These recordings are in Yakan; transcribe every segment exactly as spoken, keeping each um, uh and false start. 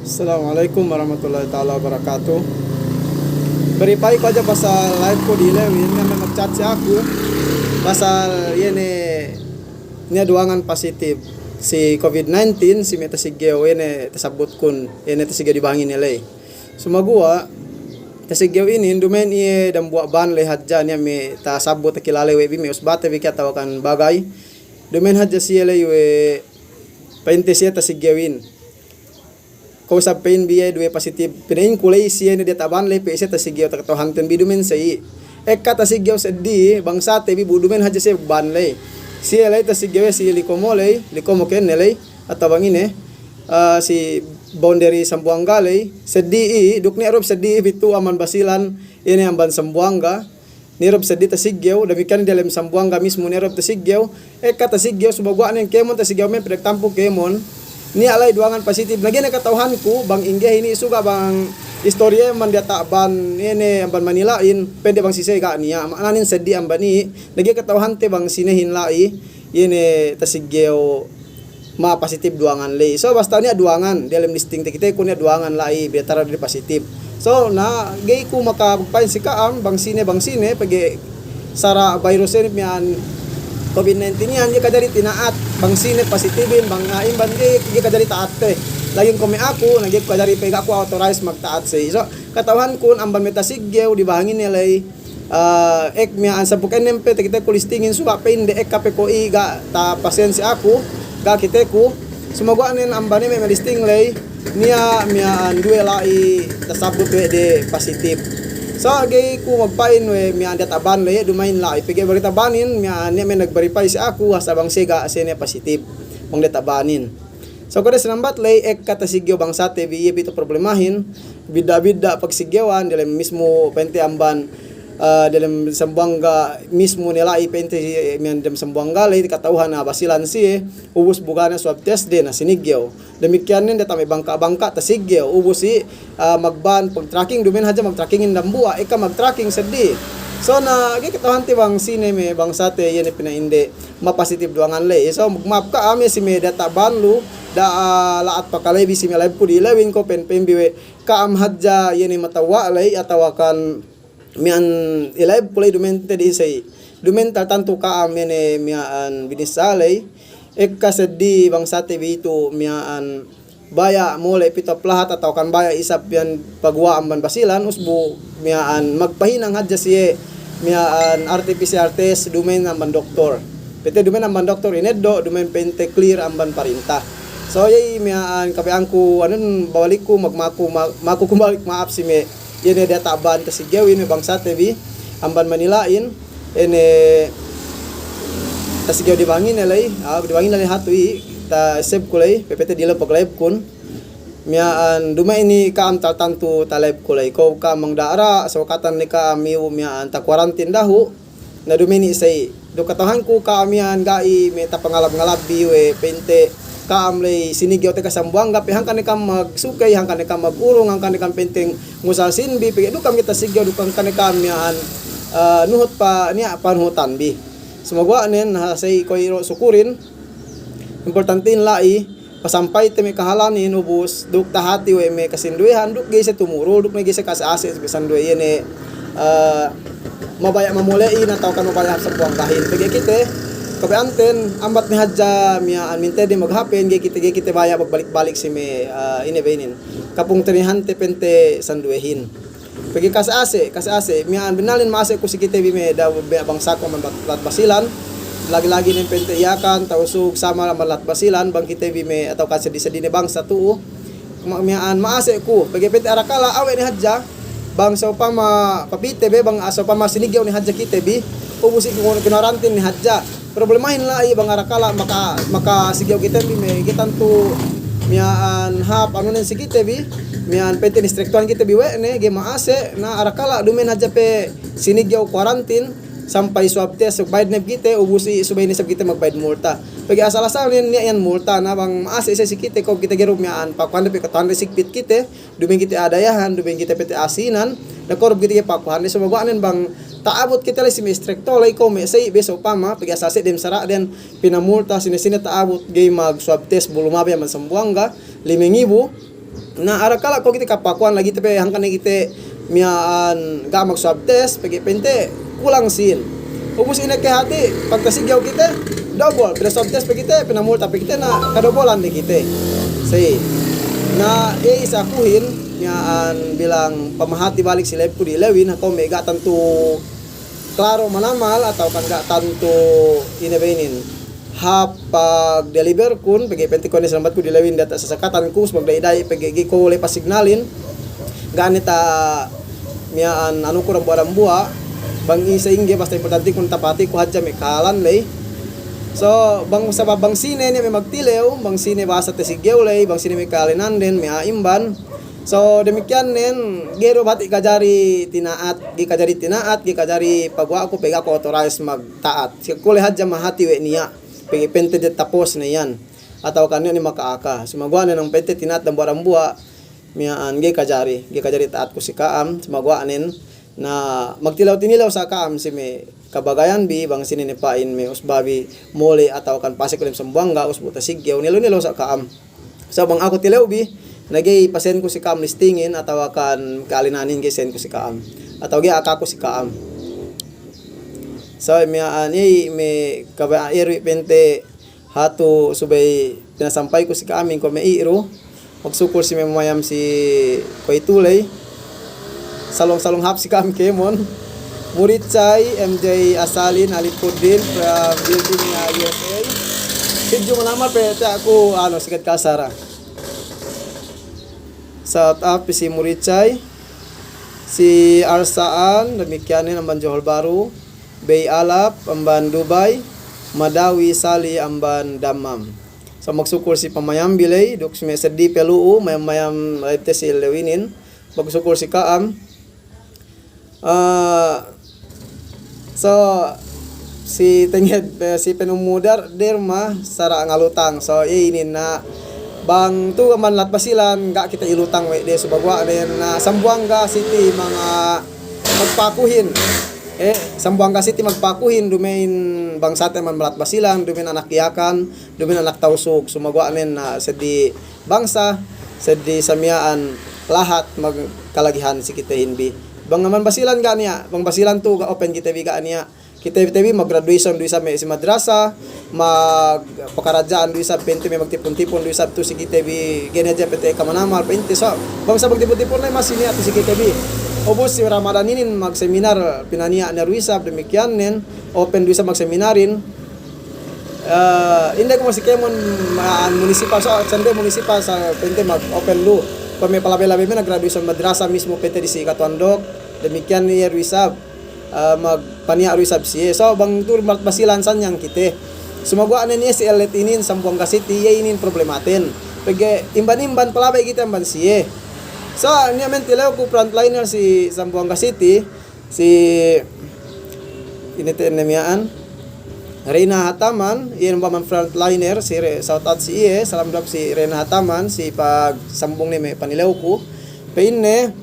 Assalamu alaikum warahmatullahi ta'ala wabarakatuh. Beri pa'inku hadja pasal live ku di Lewin, niya' me' magchat si aku pasal iye ne, niya' duwangan positive si covid nineteen, si me' tasiggew iye ne tasabutkun, iye ne tasiggew di Bangin ne ley. Sumaguwa' tasiggew inin duma'in iye dambuwa' Banley hadja, niya' me' tasabut, takilale we' bi, me' usbate bi ke atawakan bagay. Duma'in hadja siye ley we' pa'inte siye tasiggewin. Ko' isab pa'in bi iye duwe positive. Pina'inku ley siye ne diyata' Banley pe siye tasiggew, takata'uhanten bi duma'in siye. Ekka tasiggew seddili bangsate bi bu duma'in hadja siye Banley. Siye ley tasiggew si Likomo ley, Likomo kene ley, atawa bang ine, ah, si boundary Sambuwangga ley, seddili, duk niya' du seddili pitu amban Basilan, ine amban Sambuwangga. Niya' du seddili tasiggew, damikkiyan diyalem Sambuwangga mismu niya' du tasiggew. Ekka tasiggew, sumaguwa' nen kēmon tasiggew me' pegge' tampu kēmon. Niya' la'i duwangan positive. Na ga'i ne kata'uhanku bang inggehin, suga' bang istoriye amban diyata' Ban, iye ne amban Manila'in, pa'inde bang sise ga' niya'. Ma'ananen seddili amban i'. Na ga'i kata'uhante bang sinehin la'i, iye ne tasiggew ma positive duwangan ley. So, basta niya' duwangan, diyalem listing takiteku niya' duwangan la'i, betara di positive. So, na ga'i ku makapagpa'in si ka'am bang sine, bang sine, pegge' sara' virus inin miya'an covid nineteen iyan, ga'i kajari tina'at bang sine positivehin, bang a'in, bang ga'i, ga'i kajari ta'atte. Lagi' ko' me' aku, na ga'i ku kajari, pegge' ga' ku authorize magta'at siye. So, kata'uhankun amban me' tasiggew di Bangin ne ley, ah, ek miya'an sampū' ennem pe takiteku listingin, suga' pa'inde ekka pe ko' i' ga' tapasensi aku, ga' kiteku. Sumaguwa' nen amban me' me' listing ley, niya' miya'an duwe la'i tasabut we' de positive. So, ga'i ku magpa'in we' miya'an diyata' Ban ley, duma'in la'i. Pegge' barita Banin, miya'an niya' me' nagbaripa'in si aku, asal bang siye ga' siye ne positive bang diyata' Banin. So, kuwe' de sinambat ley, ekka tasiggew bangsate bi, iye pitu problemahin, bidda'-bidda' pagsiggewan, diyalem mismu pa'inte amban, eh, diyalem Sambuwangga mismu ne la'i pa'inte, eh, miya'an diyalem Sambuwangga ley, kata'uhan, ah, Basilan siye, ubus bu ga' ne swab test de, na siniggew. Damikkiyan nen diyata' me' bangka'-bangka' tasiggew, ubus i', ah, magban pagtracking, duma'in hadja magtrackingin dambuwa', ekka magtracking seddili. So, na ga'i kata'uhante bang sine me' bangsate iye ne pina'inde ma positive duwangan ley. So, magma'ap ka'am iye si me' diyata' Ban lu, da'a, ah, la'at pakalebi si me' live ku di Lewin, ko' pa'in-pa'in bi we' ka'am hadja iye ne matewwa' ley, atawakan miya'an i-live ku ley duma'in te di isey. Duma'in tartantu ka'am iye ne miya'an binissā ley. Ekka seddili bangsate bi itu miya'an baya' mole' pitu hap lahat atawakan baya' isab iyan paguwa' amban Basilan, ubus bu miya'an magpahinang hadja siye miya'an R T P C R test, duma'in amban doktor. Pa'inte duma'in amban doktor ineddo', duma'in pa'inte clear amban parinta. So, iye miya'an kabaya'anku, anun, bawalikku, magmaku, ma-, maku ku balik ma'ap si me' iye ne diyata' Ban tasiggewin, me' bangsate bi amban Manila'in, iye ne tasiggew di Bangin ne ley, ah, di Bangin ne ley hatu i', ta-save ku ley, pa'inte diyalem pag-live kun. Miya'an duma'in i' ka'am tartantu ta-live ku ley. Ko' ka'am mangda'ara', so katan ne ka'am iyu' miya'an ta-quarantine dahu'. Na duma'in i' sa'i. Duk kata'uhanku ka'am iyan ga'i me' tapangalab-ngalabbi we' pa'inte ka'am ley siniggew tekka Sambuwangga pe hangkan ne ka'am magsukey, hangkan ne ka'am magurung, hangkan ne ka'am pa'inte ngusal sinbi, pegge' duk ka'am ga'i tasiggew, duk hangkan ne ka'am miya'an, eh, nuhut pa niya' panuhutanbi. Sumaguwa' nen, na sa'i ko' iru' sukurin, importantin la'i, pasampayte me' kahalanin, ubus duk tahati we' me' kasinduwehan, duk ga'i siye tumurul, duk ne ga'i siye ka'ase'-ase' si me' sinduwe iye ne, eh, mabaya' mamole'in atawakan mabaya' hap Sambuwanggahin. Pegge' kite, kabaya'anten, ambat ne hadja miya'an mintedde maghapen, ga'i kite, ga'i kite baya' magbalik-balik si me', eh, ine be inin. Kapungtina'ihante pa'inte sinduwehin. Pegge' ka'ase'-ase', ka'ase'-ase'. Miya'an binalin ma'ase' ku si kite bi me' da-, me' bangsaku amban Bat-, lahat Basilan. Lagi'-lagi' ne pa'inte Yakan, Tausug, Samal amban lahat Basilan, bang kite bi me' atawa ka'ase' di-, seddili ne bangsa tu'u. Ma-, miya'an ma'ase' ku, pegge' pa'inte arakala' awe' ne hadja, bang sa'upama papite be, bang sa'upama siniggew ne hadja kite bi, ubus i' kinu-, kinuwarantin ne hadja. Problemahin la'i bang arakala' maka-, makasiggew kite bi me' ga'i tantu miya'an hāp anunen si kite bi, miya'an pa'inte instriktuhan kite bi we' ne, ga'i ma'ase', na arakala' duma'in hadja pe siniggew kuwarantin, sampay swab test, bayad ne kite, ubus i' subey ne isab kite magbayad multa. Pegge' asal-asalnen niya' iyan multa, na bang ma'ase' siye si kite, ko' kite ga'i du miya'an pakuhande pe kata'uhande sigpit kite, duma'in kite adayahan, duma'in kite pa'inte asinan, na ko' du kite ga'i pakuhande, sumaguwa' nen bang ta'abut kite la'i si me' instriktor la'i ko' me' sa'i be sa'upama, pegge' asal siye dem sara'den pinamulta, sine-sine ta'abut ga'i mag-swab test bu lumabey amban Sambuwangga, lime ngibu, Na arakala' ko' kite kapakuhan lagi' te pe hangkan ne kite miya'an ga' mag-swab test, pegge' pa'inte kulang sīn. Ubus ine ke hati', pagtasiggew kite, dobol, pina-swab test pe kite, pinamulta pe kite, na kadobolan ne kite. Sa'i. Na, e, isa kuhin, miya'an bilang pamahati balik si lewku dilewin, hako me' ga' tantu klaro manamal atawa kan ga' tantu ine be inin. Hāp pag-deliver kun, pegge' pa'inte kuwe' ne salambat ku dilewin diyata' sasakatan ku, subey da'i-da'i pegge' ga'i ku le pasignalin. Ga' ne ta' miya'an anu ku dambuwa'-dambuwa', bang ine sa'ingge basta importante kun tapati ku hadja me' kahalan ley. So, bang sabab bang sine ne me' magtilew, bang sine bahasa tasiggew ley, bang sine me' kahalinanden, me' a'a imban. So, damikkiyan nen, ga'i du bahati' kajari tina'at, ga'i kajari tina'at, ga'i kajari paguwa' ku pegge' ga' ku authorized magta'at. Si ku le hadja mahati we' niya', pegge' pa'inte de tapos ne iyan. Atawa kan niya' ne maka'aka. Sumaguwa' nen bang pa'inte tina'at dambuwa'-dambuwa', miya'an ga'i kajari, ga'i kajari ta'at ku si ka'am, sumaguwa' nen, na magtilew-tinilew sa ka'am si me' kabagayan bi, bang sine ne pa'in me' usba bi mole' atawa kan pasek lem Sambuwangga, usbu tasiggew, nilew-nilew sa ka'am. So, bang aku tilew bi, na ga'i pa-send ku si ka'am listingin, atawa kan kalinanin ga'i send ku si ka'am. Atawa ga'i akaku si ka'am. So, miya'an iye me' kabaya'an iru pa'inte hatu subey pinasampay ku si ka'am in kuwe' me' iru. Magsukul si me' mayam si kuwe'itu ley. Salung-salung hāp si ka'am kēmon. Murichay, M J Asalin, Alipuddin, from Virginia, U S A. Sidju manamal pe te aku, anu, sikat kasara. Shout out si Murichay, si Arsaan, damikkiyan nen amban Johor Bahru, Bey Alap, amban Dubai, Madawi, Sali, amban Dammam. So magsukul si pamayam bi ley, duk si me' seddili pe lu'u, mayam-mayam live te si lewinin. Magsukul si ka'am. Ah, so, si tenged, eh, si Penu Mudar, Derma, sara' ngalutang. So, iye inin na, bang tu amban lahat Basilan, ga' kite ilutang we' de, sumaguwa' nen, na Sambuwangga City, manga magpakuhin. Eh, Sambuwangga City magpakuhin, duma'in bangsate amban lahat Basilan, duma'in anak Yakan, duma'in anak Tausug, sumaguwa' nen, na seddili bangsa, seddili sa miya'an lahat magkalagihan si kitehin bi. Bang amban Basilan ga' niya', bang Basilan tu ga' open kite bi ga' niya'. Kite, kite bi mag-graduation du isab me' si madrasa, magpakaradja'an du isab pa'inte me' magtipun-tipun du isab tu si kite bi ga'i ne hadja pa'inte kamanamal pa'inte. So, bang sa magtipun-tipun ne masi niya' tu si kite bi. Ubus si Ramadan inin magseminar pinaniya' ne du isab damikkiyan nen, open du isab magseminarin. Eh, inde ku masi kēmon, ma-, munisipal, so, sende munisipal sa pa'inte mag-open du. Kuwe' me' palabey-labey me' nag-graduation madrasa mismo pa'inte disi Katuandok, damikkiyan iye du isab, eh, magpaniya' du isab siye. So, bang tu lahat Basilan sanyang kite. Sumaguwa' nen iye si ellet inin Sambuwangga City, iye inin problematen. Pegge' imban-imban palabey kite amban siye. So, niya' men tilew ku frontliner si Sambuwangga City, si ine te'en ne miya'an, Reyna Hataman, iye amban frontliner, si Re-, shout out si iye, salam drop si Reyna Hataman, si pagsambung ne me' panilew ku. Pa'inne,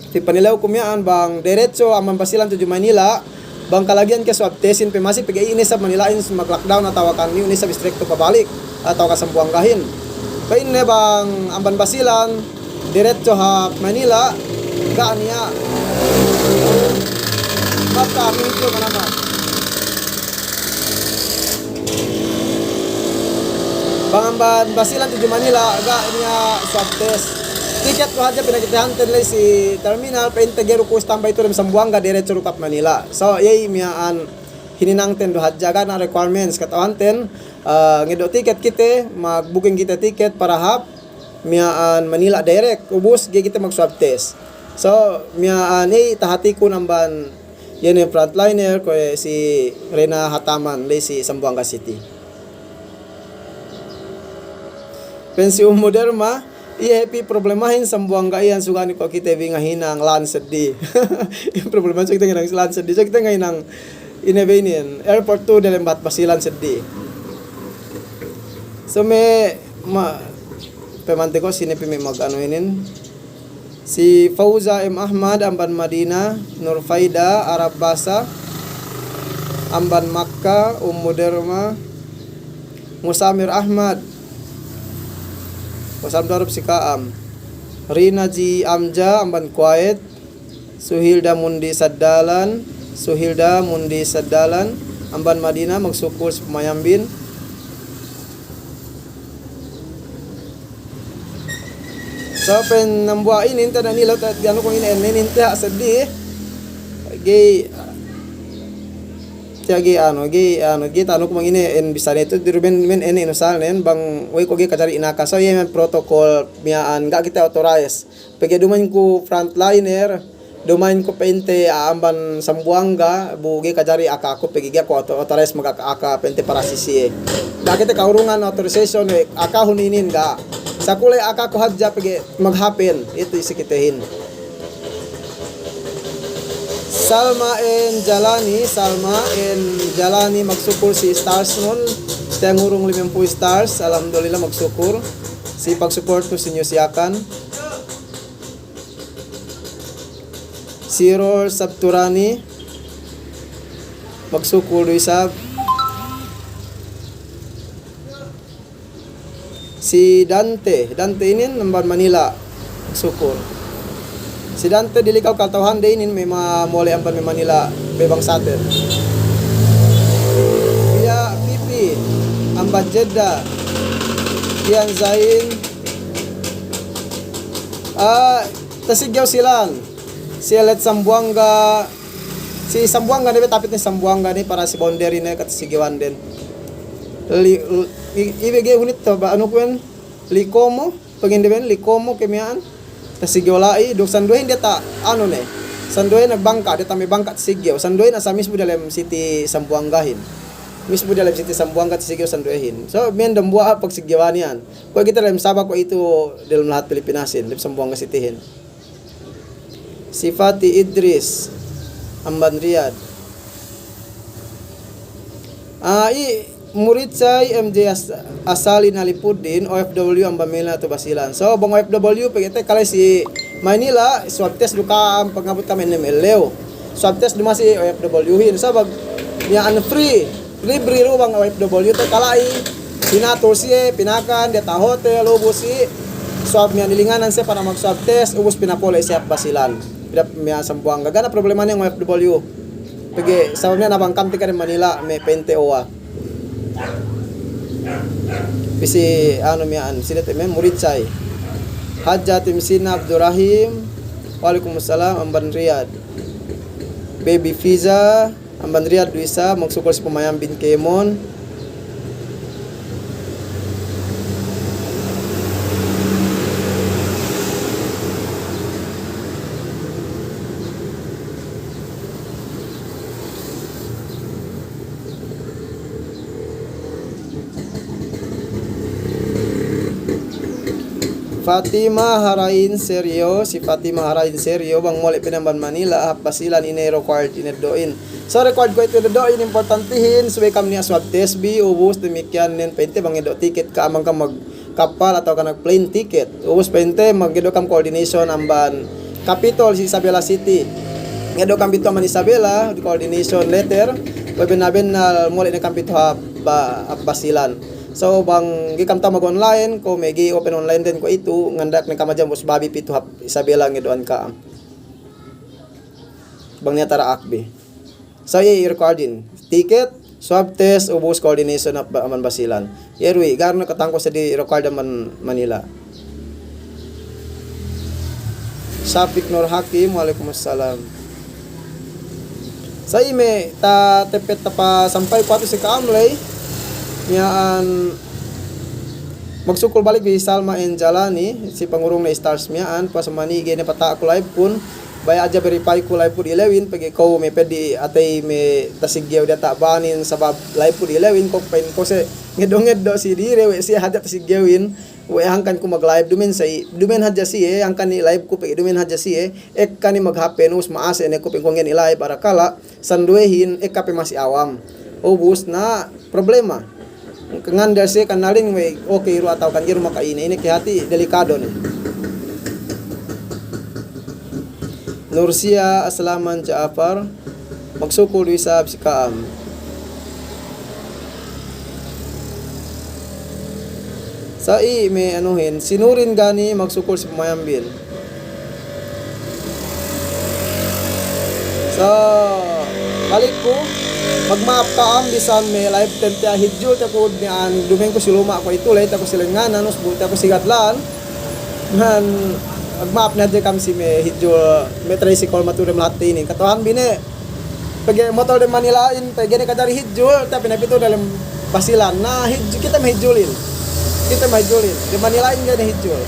si panilew ku miya'an bang derecho amban Basilan tudju Manila, bang kalagihan ke swab testin pe masi pegge' ine isab Manila'in mag-lockdown atawa kan ine isab strikto pabalik, atawa kan Sambuwanggahin. Pa'inne bang amban Basilan, derecho hap Manila, ga' niya'. Basta, aku itu manamal. Bang amban Basilan tudju Manila, ga' niya' swab test. Tiket du hadja pinakitehanten ley si terminal, pa'inte ga'i du ku standby tu dem Sambuwangga, derecho du hap Manila. So, iye miya'an hininangten du hadja, ga' niya' requirements, kata'uhanten, eh, ngeddo' tiket kite, mag-booking kite tiket para hap, miya'an Manila direct, ubus ga'i kite mag-swab test. So, miya'an iye tahatikun amban iye ne frontliner kuwe' si Reyna Hataman, ley si Sambuwangga City. Pa'in si Ummu Derma, iye pe problemahin Sambuwangga iyan, sugani ko' kite bi ngahinang lān seddili. Problemahin, so kite ngahinang lān seddili, so kite ngahinang ine be inin, airport tu delem lahat Basilan seddili. So me' ma-, pemante ko' sine pe me' mag-anu inin. Si Fauza M Ahmad amban Madina, Nur Faida, Arab Basa, amban Makka, Ummu Derma, Musamir Ahmad. Wasam darab si ka'am. Rina Ji Amja amban Kuwait, Suhilda Mundi Saddalan, Suhilda Mundi Saddalan amban Madina, magsukul si pamayambin. So, pa'in dambuwa' inin, te' ne nilew, te' anu ku inin, inin te' ha' seddili. Ga'i, tiya' ga'i anu, ga'i anu, ga'i ta'anu ku bang ine en bisan itu, diru men, men ene inusalnen, bang we' ko' ga'i kajari inaka. So, iye men protokol miya'an, ga' kite authorize. Pegge' duma'in ku frontliner, duma'in ku pa'inte a'a amban Sambuwangga, bu ga'i kajari akaku, pegge' ga'i aku auto-, authorize magaka-aka pa'inte para si siye. Ga' kite kaurungan authorization we' akahun inin, ga'. Sakule akaku hadja pegge' maghapen, itu isi kitehin. Salma N Jalani, Salma N Jalani, magsukul si stars nun, tengurung limempū' stars, alhamdulillah magsukul. Si pagsupport nu si News Yakan. Si Ror Sabturani, magsukul du isab. Si Dante, Dante inin amban Manila, magsukul. Si Dante dili' kew kata'uhande inin me' ma-, mole' amban me' Manila, me' bangsaten. Iya, Pipi, amban Jeddah, Ian Zain, ah, Tasiggew Silan, si Elet Sambuwangga, si Sambuwangga ne be, tapit ne Sambuwangga ne, para si boundary ne, kata si Gewan den. Li-, i-, ibe ga'i hunit to, ba, anu kuwen, Likomo, pengin de ben, Likomo ke miya'an. Tasiggew la'i, duk sinduwehin diyata', anu ne. Sinduwehin nagbangka', diyata' me' bangka' Tasiggew. Sinduwehin asal misbu diyalem city Sambuwanggahin. Misbu diyalem city Sambuwangga Tasiggew sinduwehin. So, miya'an dambuwa' pagsiggewan iyan. Kuwe' kite dem Sabah kuwe' itu dem lahat Pilipinasin, dem Sambuwangga Sitihin. Si Fati Idris, amban Riyadh. Ah, i, murid sa i M J As-, Asalin Alipuddin, O F W amban Manila tu Basilan. So, bang O F W pegge' te' kale si Manila, swab test du ka'am, pangabut ka'am ennem ellew. Swab test du masi O F W hin. Sabab, niya' anu free. Libre du bang O F W te' kala'i, pinatur siye, pinakan, diyata' hotel, ubus si, swab miya'an ilinganan siye para magswab test, ubus pinapole' siye hap Basilan. Pidap miya'an Sambuwangga. Ga' ne problemane O F W. Pegge' sabab niya' nabang ka'am tika dem Manila, me' pente owa. Pisi, anu miya'an, sine te' me' murid sa i. Hajjat Imsina Abdurrahim, wa'alaikumussalam, amban Riyadh. Baby Fiza, amban Riyadh du isab, magsukul si pamayambin kēmon. Fatima Harain Serio, si Fatima Harain Serio, bang mole' pe ne amban Manila, hap Basilan ine required ine do'in. So, required kuwe' itu do'in importantihin, subey ka'am niya' swab test bi, ubus damikkiyan nen pente bang ngeddo' tiket ka'am, bang ka'am magkappal atawa ka nag-plane tiket. Ubus pente magngeddo' ka'am coordination amban Capitol si Isabela City. Ngeddo' ka'am pitu amban Isabela, coordination letter, we' bennal-bennal mole' ne ka'am pitu hap Ba-, hap Basilan. So, bang ga'i ka'am ta'u mag-online, kuwe' me' ga'i open online den kuwe' itu, ngandak ne ka'am hadja ubus babi pitu hap Isabela ngeddo'an ka'am. Bang niya' tara akbi. So, iye i-required in. Tiket, swab test, ubus coordination hap ba-, amban Basilan. Iye du i, ga' ne kata'uhanku seddili required amban Manila. Syafiq Nur Hakim, wa'alaikumussalam. Sa' iye me' ta-, tepet tapasampay ku atu si ka'am ley, miya'an magsukul balik bi Salma N Jalani, si pangurung ne Stars miya'an, pas mani ga'i ne pata'ku live kun, baya' hadja verify ku live ku di'ilewin, pegge' kuwe' me' peddi' atey me' Tasiggew diyata' banin, sabab live ku di'ilewin, kuwe' pa'in kuwe' se ngeddo'-ngeddo' si diri, we' siye hadja Tasiggewin, we' hangkan ku mag-live, dumen sa i, dumen hadja siye, hangkan ni live ku pegge' dumen hadja siye, ekka ni maghapen, ubus ma'ase' ne ku pegge' kuwe' ngeni live, arakala', sinduwehin, ekka pe masi awam. Ubus na problema. Ngandel siye kanalin we', oke, iru atawa kan iru maka'ine, ine ke hati' delikado ne. Nursia Aslaman Ja'far, magsukul du isab si ka'am. Ga'i me' anuhin, si Nurin ga' ne magsukul si pamayambin. So, balikku, magma'ap ka'am bisan me' live ten tiya' hidjul, tiya' ku niya' duma'in ku si luma' ku itu, la'i tiya' ku si lengnganan, ubus bu tiya' ku si gadlan. Man, magma'ap ne hadja ka'am si me' hidjul, me' tricycle matu'u dem lahat inin. Kata'uhanbi ne, pegge' motol dem Manila'in, pegge' ne kajari hidjul, tapi ne pitu dalem Basilan. Na hidju-, kite mahidjulin. Kite mahidjulin. Dem Manila'in ga'i ne hidjul.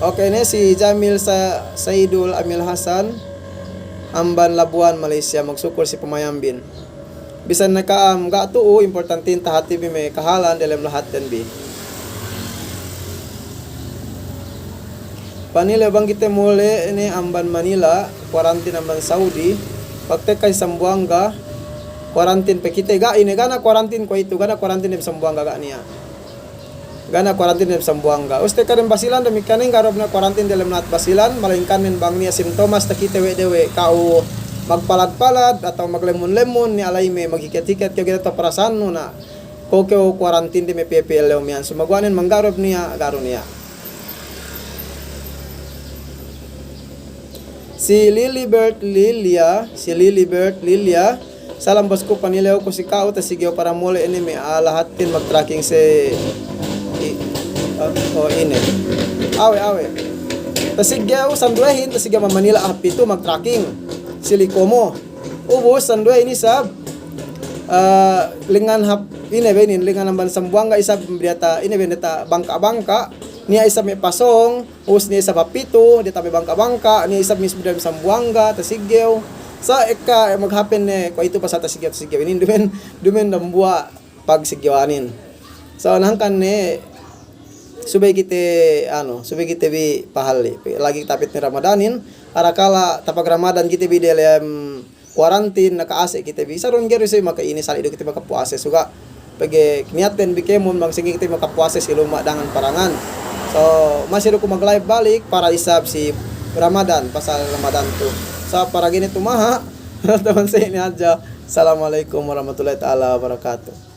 Oke, ne si Jamil Sa-, Saidul Amil Hasan, amban Labuan, Malaysia, magsukul si pamayambin. Bisan ne ka'am ga' tu'u, importantin tahatibi me' kahalan delem lahatten bi. Panilew bang kite mole' ne amban Manila, kuwarantin amban Saudi, pagtekka si Sambuwangga, kuwarantin pe kite ga' ine, ga' ne kuwarantin kuwe'itu, ga' ne kuwarantin dem Sambuwangga ga' niya'. Ga' ne kuwarantin dem Sambuwangga. Ubus tekka dem Basilan, damikkiyan ne ga' du ne kuwarantin delem lahat Basilan, malayingkan ne bang niya' simptomas takite we' de we' ka'u magpalad-palad atawa maglemmun-lemmun, niya' la'i me' maghiket-hiket, kew ga'i du taparasanu na. Ko' kew kuwarantin de me' piye-piye ellew miya'an. Sumaguwa' ne bang ga' du niya', ga' du niya'. Si Lilibert Lilia, si Lilibert Lilia, salam bosku, panilew ku si ka'u, tasiggew para mole' ine me' a'a lahatin magtrucking si, i-, o, o, ine. Awe', awe'. Tasiggew sinduwehin, tasiggew Manila hap pitu magtrucking. Si Likomo. Ubus sinduwehin isab, eh, lengngan hap, ine be inin, lengngan amban Sambuwangga isab diyata', ine be diyata' bangka'-bangka', niya' isab me' pasōng, ubus niya' isab hap pitu, diyata' me' bangka'-bangka', niya' isab mismu dem Sambuwangga, tasiggew. So, ekka maghappen ne kuwe'itu pasal tasiggew, tasiggew inin, duma'in, duma'in dambuwa' pagsiggewanin. So, na hangkan ne, subey kite, anu, subey kite bi pahalli'. Lagi' tapit ne Ramadanin, arakala' tapag Ramadan kite bi delem kuwarantin, naka-A C kite bi. Sarun ga'i du isab maka'ine, sali' du kite makapuwase suga'. Pegge' niyatten bi kēmon bang sa'ingge kite makapuwase si luma' dangan parangan. So, masi du ku mag-live balik para isab si Ramadan, pasal Ramadan tu. So, para ga'i ne tumaha', taman sa'ini hadja. Assalamu alaikum warahmatullahi ta'ala wabarakatuh.